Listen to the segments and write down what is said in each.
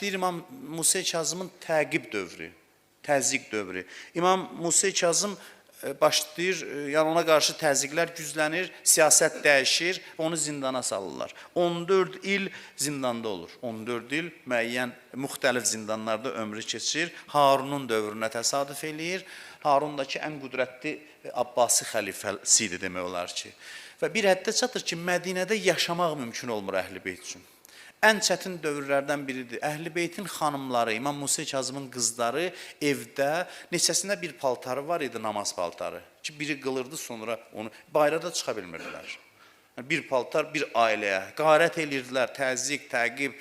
Deyir İmam Musa Kazımın təqib dövrü, təzyiq dövrü. İmam Musa Kazım başlayır, yəni ona qarşı təzyiqlər güclənir, siyasət dəyişir, onu zindana salırlar. 14 il zindanda olur. 14 il müəyyən müxtəlif zindanlarda ömrü keçir. Harunun dövrünə təsadüf eləyir. Harun da ki ən qüdrətli Abbasi xəlifəsi idi demək olar ki. Və bir həddə çatır ki, Mədinədə yaşamaq mümkün olmur Əhl-i Beyt üçün. Ən çətin dövrlərdən biridir. Əhl-i Beytin xanımları, İmam Musa Kazımın qızları evdə neçəsində bir paltarı var idi, namaz paltarı. Ki biri qılırdı, sonra onu bayıra da çıxa bilmirdilər. Yəni bir paltar bir ailəyə qarət eləyirdilər, təzyiq, təqib,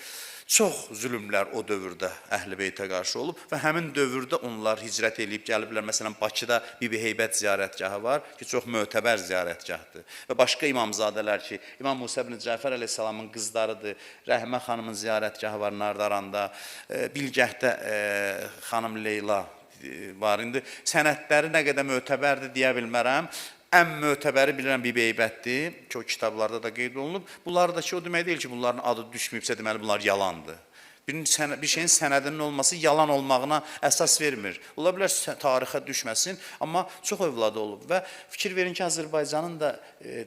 çox zülmlər o dövrdə Əhl-i Beytə qarşı olub və həmin dövrdə onlar hicrət eləyib gəliblər. Məsələn, Bakıda Bibi Heybət ziyarətgahı var ki, çox mötəbər ziyarətgahdır. Və başqa imamzadələr ki, İmam Musa ibn Cəfər əleyhissalamın qızlarıdır. Rəhmə xanımın ziyarətgahı var Nardaranda, Bilgəhdə xanım Leyla var. İndi sənədləri nə qədər mötəbərdir deyə bilmərəm. Ən mötəbəri bilirəm Bibi Heybətdir ki, o kitablarda da qeyd olunub. Bunlar da ki, o demək deyil ki, bunların adı düşməyibsə, deməli bunlar yalandır. Bir şeyin sənədinin olması yalan olmağına əsas vermir. Ola bilər tarixə düşməsin, amma çox övladı olub və fikir verin ki, Azərbaycanın da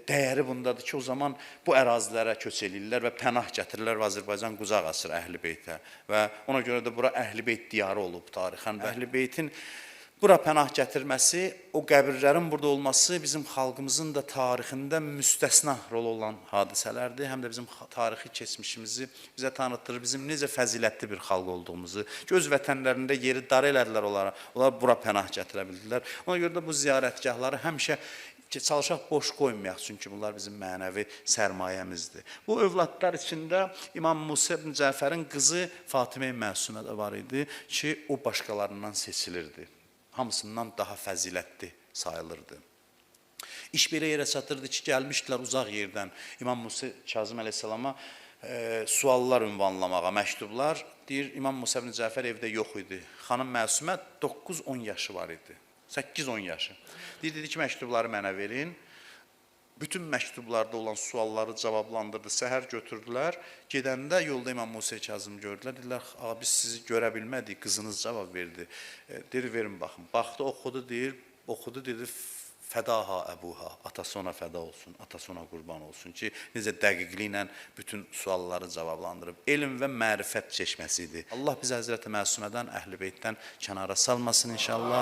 dəyəri bundadır ki, o zaman bu ərazilərə köç eləyirlər və pənah gətirirlər və Azərbaycan qucaq açır Əhl-i Beytə və ona görə də bura Əhl-i Beyt diyarı olub tarixən. Əhl-i Beytin bura pənah gətirməsi, o qəbirlərin burada olması bizim xalqımızın da tarixində müstəsna rol olan hadisələrdir. Həm də bizim tarixi keçmişimizi bizə tanıtdırır, bizim necə fəzilətli bir xalq olduğumuzu. Ki, öz vətənlərində yeri dar elədilər onlara, onlar bura pənah gətirə bildilər. Ona görə də bu ziyarətgahları həmişə ki, çalışaq boş qoymayaq, çünki bunlar bizim mənəvi sərmayəmizdir. Bu övladlar içində İmam Musa ibn Cəfərin qızı Fatimə Məsumə də var idi ki, o başqalarından seçilirdi. Hamısından daha fəzilətli sayılırdı. İş belə yerə çatırdı ki, gəlmişdilər uzaq yerdən İmam Musa Kazım əleyhissalama suallar ünvanlamağa, məktublar. Deyir, İmam Musa ibn Cəfər evdə yox idi. Xanım Məsumə 9-10 yaşı var idi. 8-10 yaşı. Deyir, dedi ki, məktubları mənə verin. Bütün məktublarda olan sualları cavablandırdı. Səhər götürdülər. Gedəndə yolda İmam Musa Kazım gördülər. Dedilər, ağa biz sizi görə bilmədik, qızınız cavab verdi. Dedi, verin baxın. Baxdı, oxudu, deyir, oxudu, dedi, fədaha əbuha, atası ona fəda olsun, atası ona qurban olsun ki, necə dəqiqliklə bütün sualları cavablandırıb. Elm və mərifət çeşməsi idi. Allah bizi Həzrəti Məsumədən, Əhl-i Beytdən kənara salmasın inşallah.